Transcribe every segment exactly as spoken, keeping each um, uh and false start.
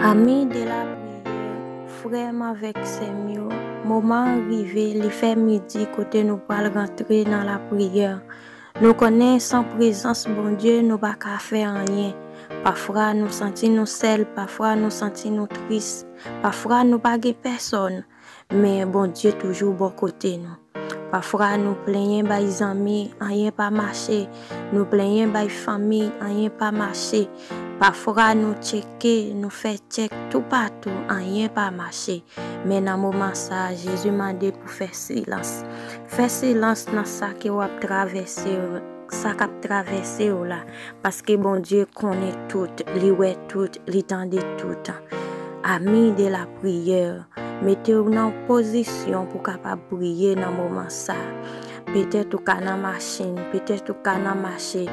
Ami de la priyè, frè m avèk sè m yo, moman an rive, li fè midi kote nou pral rantre nan lapriyè. Nou konnen san prezans Bondye nou pa ka fè anyen. Pafwa nou santi nou sèl, pafwa nou santi nou tris, pafwa nou pa gen pèsòn. Men Bondye toujou bò kote nou. Pafwa nou plenyen bay zanmi, anyen pa mache. Nou plenyen bay fanmi, anyen pa mache. Pafwa nou tcheke, nou fè tchèk toupatou, anyen pa mache. Men nan moman sa a, Jezi mande pou fè silans. Fè silans nan sa ke w ap travèse yo, sa k ap travèse w la. Paske Bondye konnen tout, li wè tout, li tande tout. Ami de la priyè, mete w nan pozisyon pou kapab priye nan moman sa. Petèt ou ka nan machin, petèt ou ka nan mache,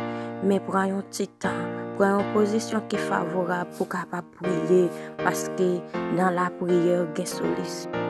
men pran yon ti tan, pran yon pozisyon ki favorab pou kapab priye, paske nan lapriyè gen solisyon.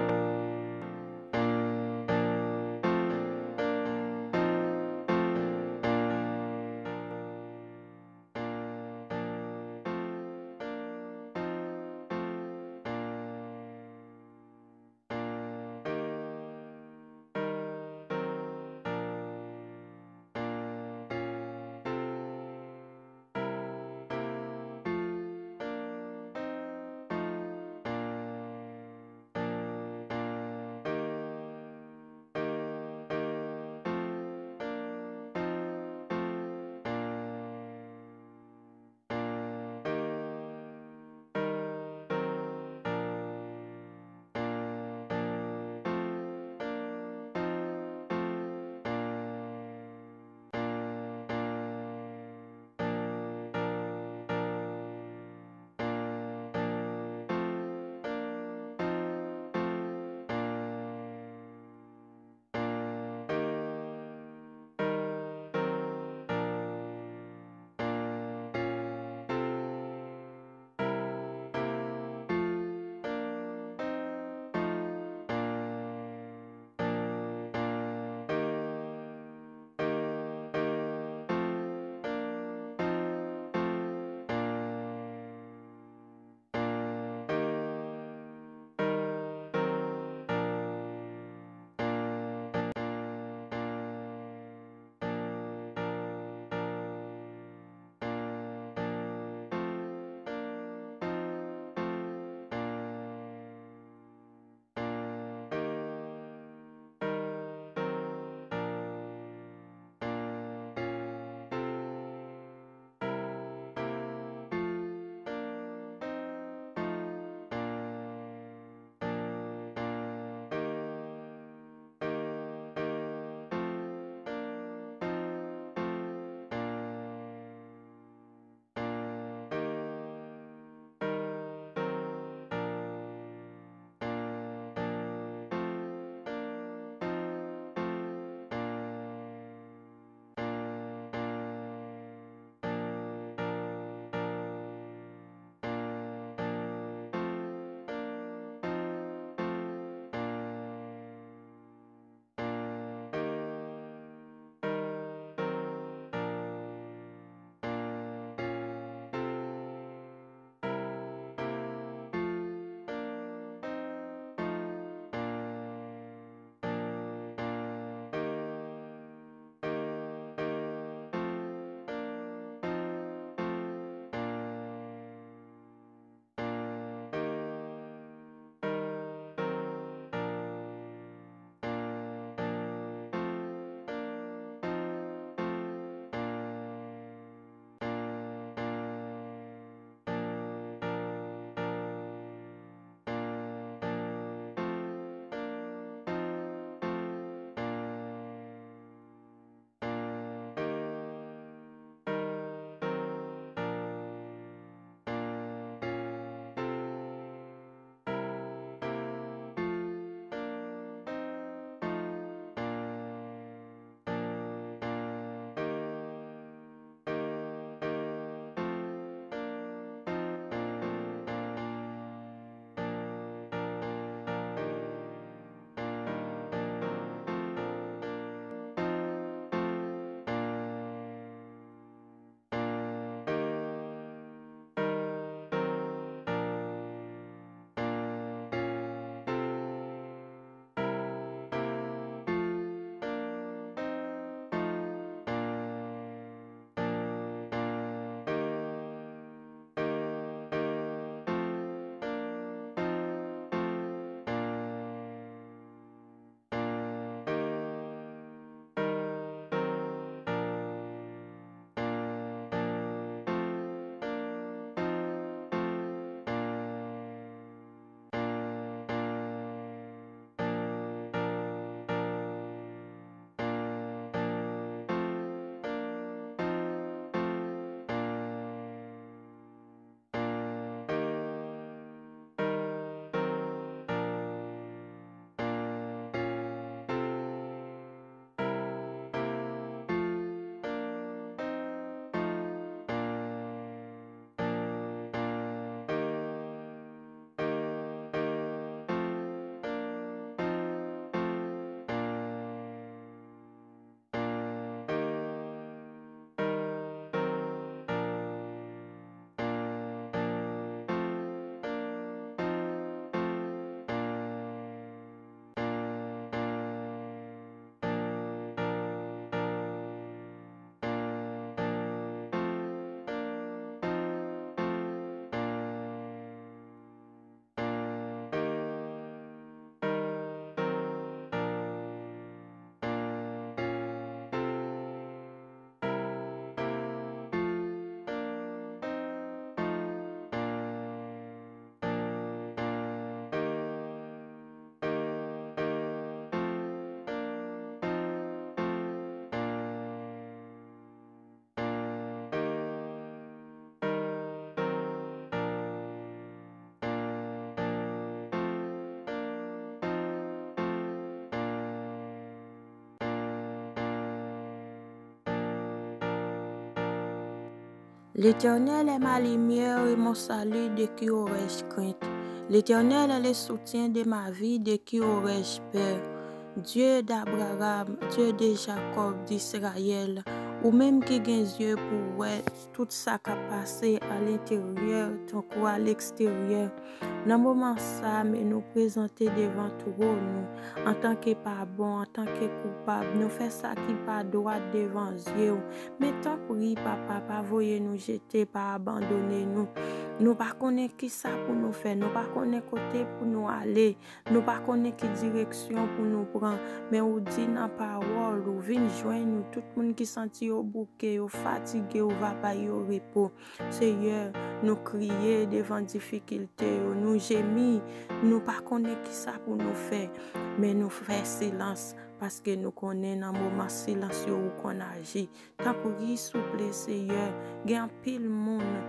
L'Éternel est ma lumière et mon salut, de qui aurais-je crainte? L'Éternel est le soutien de ma vie, de qui aurais-je peur? Dieu d'Abraham, Dieu de Jacob, d'Israël, ou menm ki gen zye pou wè tout sa k ap pase alenteryè tankou aleksteryè. Nan moman sa, men nou prezante devan twòn ou, antanke pa bon, antanke koupab, nou fè sa ki pa dwat devan zye w. Men tanpri, Papa, pa voye nou jete, pa abandone nou. Nou pa konnen ki sa pou nou fè, nou pa konnen kote pou nou ale, nou pa konnen ki direksyon pou nou pran, men ou di nan pawòl ou, vin jwenn nou, tout moun ki santi yo bouke, yo fatige, ou va bay yo repo. Seyè, nou kriye devan difikilte yo, nou jemi, nou pa konnen ki sa pou nou fè, men nou fè silans, paske nou konnen nan moman silans yo ou konn aji. Tanpri, souple, Seyè, gen anpil moun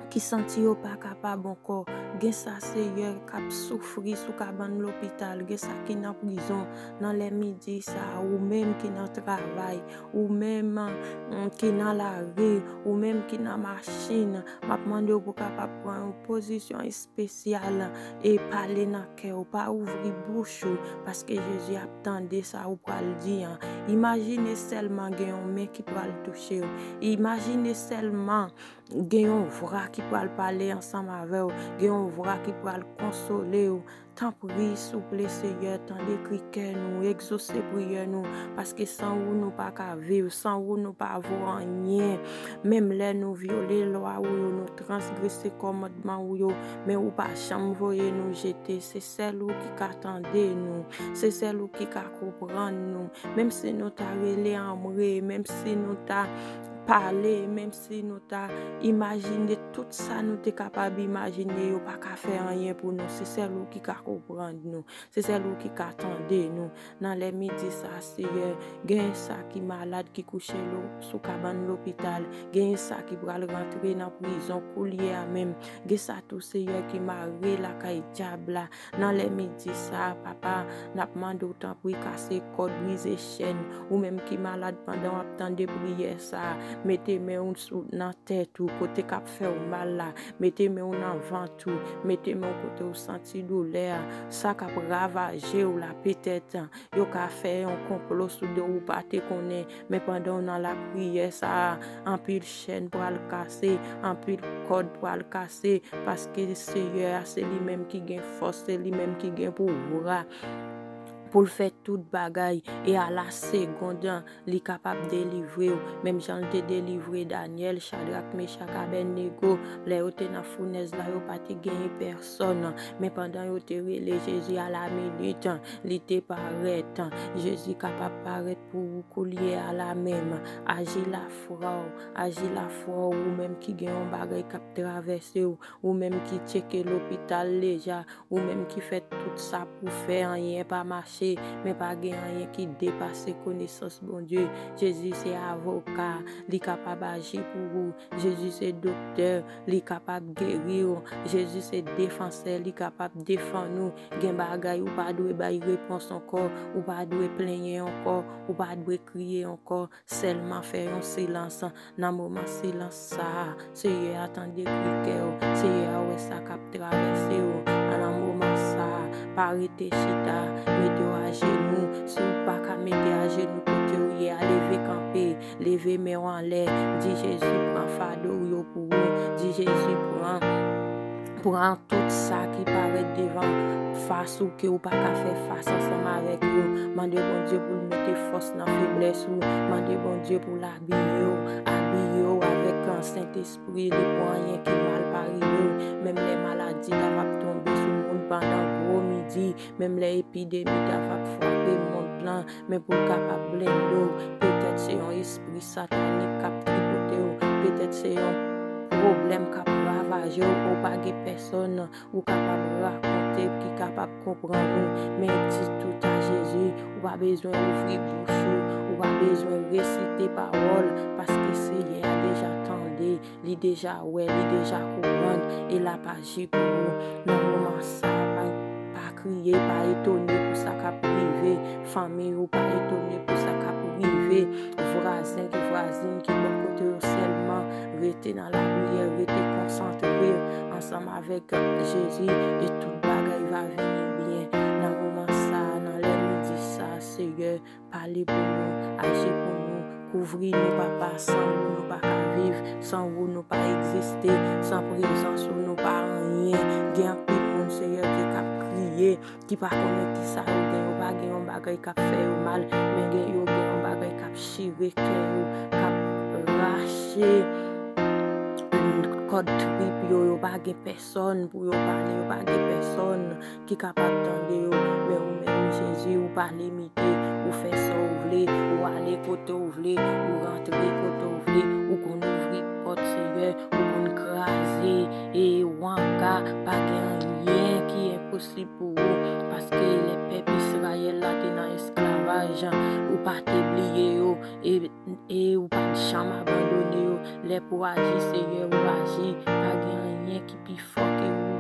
ki santi yo pa kapab ankò. Gen sa, Seyè, k ap soufri sou kabann lopital, gen sa ki nan prizon, nan lè midi sa, ou menm ki nan travay, ou menm, mm, ki nan lari, ou menm ki nan machin, m ap mande w pou w kapab pran yon pozisyon espesyal e pale nan kè w, pa ouvri bouch ou, paske Jezi ap tande sa ou pral di an. Imajine sèlman gen yon men ki pral touche w. Imajine sèlman gen yon vwa ki pral pale ansanm avè w, gen yon vwa ki pral konsole w. Tanpri, souple, Seyè, tande kri kè nou, egzose priyè nou, paske san ou nou pa ka viv, san ou nou pa vo anyen. Menm lè nou vyole lwa ou yo, nou transgrese kòmandman ou yo, men ou pa janm voye nou jete. Se sèl ou ki ka tande nou, se sèl ou ki ka konprann nou. Menm si nou ta rele anmwe, menm si nou ta pale, menm si nou ta imajine tout sa nou te kapab imajine, yo pa ka fè anyen pou nou. Se sèl ou ki ka konprann nou. Se sèl ou ki ka tande nou. Nan lè midi sa, Seyè, genyen sa ki malad ki kouche lo, sou kabann lopital. Genyen sa ki pral rantre nan prizon koulye a menm. Gen sa tou, Seyè, ki mare lakay dyab la. Nan lè midi sa, Papa, n ap mande w tanpri kase kòd, brize chèn. Ou menm ki malad pandan w ap tande priyè sa, mete men w sou, nan tèt ou, kote k ap fè w mal la. Mete men w nan vant ou, mete men w kote w santi doulè a. Sa k ap ravaje w la, petèt, yo ka fè yon konplo sou do w ou pa te konnen, men pandan w nan lapriyè sa a, anpil chèn pral kase, anpil kòd pral kase, paske Seyè a, se li menm ki gen fòs, se li menm ki gen pouvwa pou l fè tout bagay, e a la segonn, li kapab delivre w, menm jan l te delivre Danyèl, Chadrak, Mechak, Abèdnego, lè yo te nan founèz la, yo pa te genyen pèsòn, men pandan yo te rele Jezi a la minit, li te parèt. Jezi kapab parèt pou ou koulye a la menm. Aji lafwa w, aji lafwa w, ou menm ki gen yon bagay k ap travèse w, ou menm ki tcheke lopital deja, ou menm ki fè tout sa pou fè, anyen pa mache, men pa gen anyen ki depase konesans Bondye. Jezi se avoka, li kapab aji pou ou. Jezi se doktè, li kapab geri w. Jezi se defansè, li kapab defann ou. Gen bagay ou pa dwe bay repons ankò, ou pa dwe plenyen ankò, ou pa dwe kriye ankò. Sèlman fè yon silans. Nan moman silans sa a, Seyè a tande kri kè w. Seyè a wè sa k ap travèse w. Nan moman sa a, pa rete chita, mete w ajenou. Si w pa ka mete ajenou kote w ye a, leve kanpe, leve men w anlè, di Jezi pran fado w yo pou ou, di Jezi pran, pran tout sa ki parèt devan fas ou ke w pa ka fè fas ansanm avèk yo. Mande Bondye pou l mete fòs nan feblès ou. Mande Bondye pou l abiye w, abiye w avèk, ah, Sentespri. Li pou anyen ki mal pa rive w. Menm lè maladi ta p ap tonbe sou moun pandan gwo midi, menm lè epidemi ta p ap frape mond lan, men pou l kapab blende w. Petèt se yon espri satanik k ap tripote w. Petèt se yon pwoblèm k ap ravaje w, ou pa gen pèsòn ou kapab rakonte ki kapab konprann ou. Men di tout a Jezi, ou pa bezwen ouvri bouch ou, ou pa bezwen resite pawòl, paske Seyè a deja tande, li deja wè, li deja konprann, e l ap aji pou ou. Nan moman sa, pa, pa kriye, pa etone pou sa k ap rive fanmi ou, pa etone pou sa k ap rive vwazen ki vwazin ki bò kote yo sèlman. rete nan lapriyè, rete konsantre ansanm avèk Jezi, e tout bagay va vini byen. Nan moman sa, nan lè nou di sa, Seyè, pale pou nou, aji pou nou, kouvri nou, Papa. San ou, nou pa ka viv. San ou, nou pa egziste. San prezans ou, nou pa anyen. Gen anpil moun, Seyè Dye, k ap kriye, ki pa konnen ki sa yo gen. Yo pa gen yon bagay k ap fè yo mal, men gen, yo gen yon bagay k ap chire kè yo, k ap rache kòd trip yo. Yo pa gen pèsòn pou yo pale, yo pa gen pèsòn ki kapab tande yo. Men ou menm, Jezi, ou pa limite, ou fè sa w vle, ou ale kote w vle, ou rantre kote w vle, ou konn ouvri pòt, Seyè, ou konn kraze e wanga. Pa gen anyen ki enposib pou ou, paske lè pèp Izrayèl la te nan esklavaj, ou pa te bliye yo, e, e ou pa t janm abandone yo. Lè pou aji, Seyè, ou aji. Pa gen anyen ki pi fò ke ou.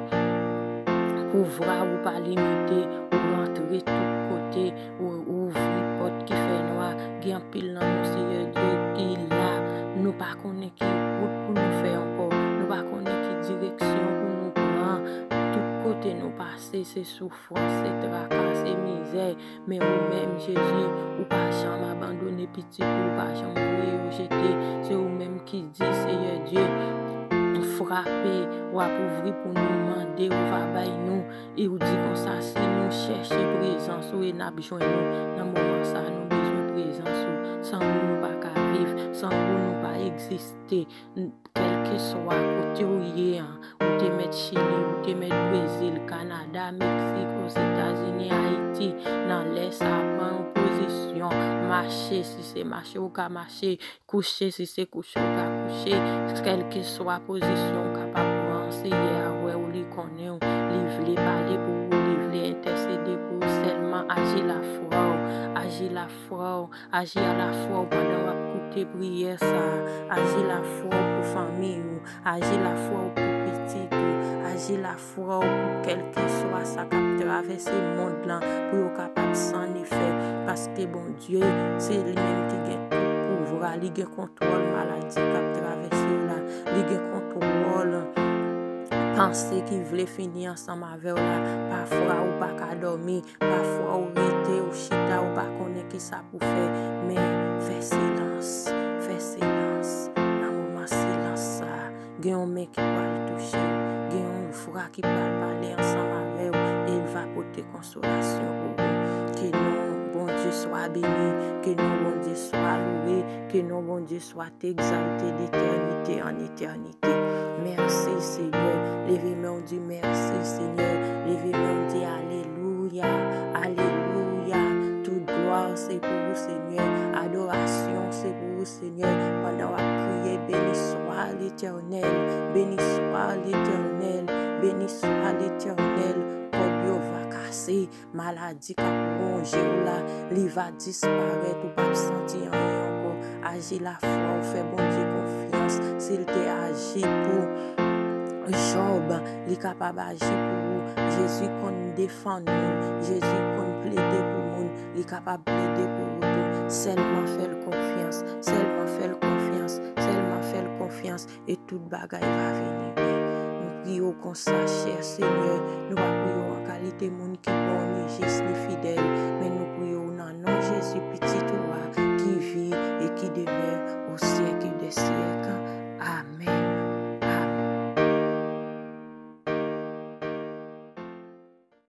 Pouvwa ou pa limite, ou rantre tout kote, ou, ou ouvri pòt ki fè nwa. Gen anpil nan nou, Seyè Dye, ki la, nou pa konnen ki wout pou nou fè ankò, nou pa konnen ki direksyon pou nou pran. Tout kote nou pase, se soufrans, se traka, se mizè. Men ou menm, Jezi, ou pa janm abandone pitit ou, ou pa janm voye yo jete. Se ou menm ki di, Seyè Dye, frape, w ap ouvri pou nou, mande, ou va bay nou. E ou di konsa, si nou chèche prezans ou, e n ap jwenn ou. Nan moman sa, nou bezwen prezans ou. San ou, nou pa ka viv. San ou, nou pa egziste. N-, kèlkeswa kote ou ye an, ou te mèt Chili, ou te mèt Brezil, Kanada, Meksik, Ozetazini, Ayiti, nan lè sa, pran yon pozisyon, mache, si se mache ou ka mache, kouche, si se kouche ou ka kouche, kèlkeswa pozisyon ou kapab pran, Seyè a wè w, li konnen w, li vle pale pou ou, li vle entèsede pou ou, sèlman aji lafwa w, aji lafwa w, aji a lafwa w pandan w ap koute priyè sa a, aji lafwa w pou fanmi ou, aji lafwa w pou pitit ou, aji lafwa w pou kèlkeswa sa k ap travèse mond lan, pou yo kapab san efè, paske Bondye, se li menm ki gen tout pouvwa, li gen kontwòl maladi k ap travèse w la, li gen kontwòl panse ki vle fini ansanm avè w la. Pafwa ou pa ka dòmi, pafwa ou rete, ou chita, ou pa konnen ki sa pou fè, men fè silans, fè silans. Nan moman silans sa a, gen yon men ki pral touche w, gen yon vwa ki pral pale ansanm avè w, e l va pote konsolasyon pou ou. Ke non Bondye swa beni, ke non Bondye swa louwe, ke non Bondye swa egzalte d'etènite an etènite. Mèsi, Senyè. Leve men w, di mèsi, Senyè. Leve men w, di alelouya, alelouya. Tout glwa se pou ou, Senyè. Adorasyon se pou ou, Senyè. Pandan w ap priye, beni swa Letènèl, beni swa Letènèl, beni swa Letènèl. Kòd yo va kase, maladi k ap wonje w la, li va disparèt, ou p ap santi anyen ankò. Aji lafwa w, fè Bondye konfyans. Si l te aji pou Jòb, li kapab aji pou ou. Jezi konn defann moun, Jezi konn plede pou moun, li kapab plede pou ou tou. Sèlman fè l konfyans, sèlman fè l konfyans, sèlman fè l konfyans, e tout bagay va vini byen. Nou priye w konsa, chè Senyè, nou pa priye w an kalite moun ki bon, ni jis, ni fidèl, men nou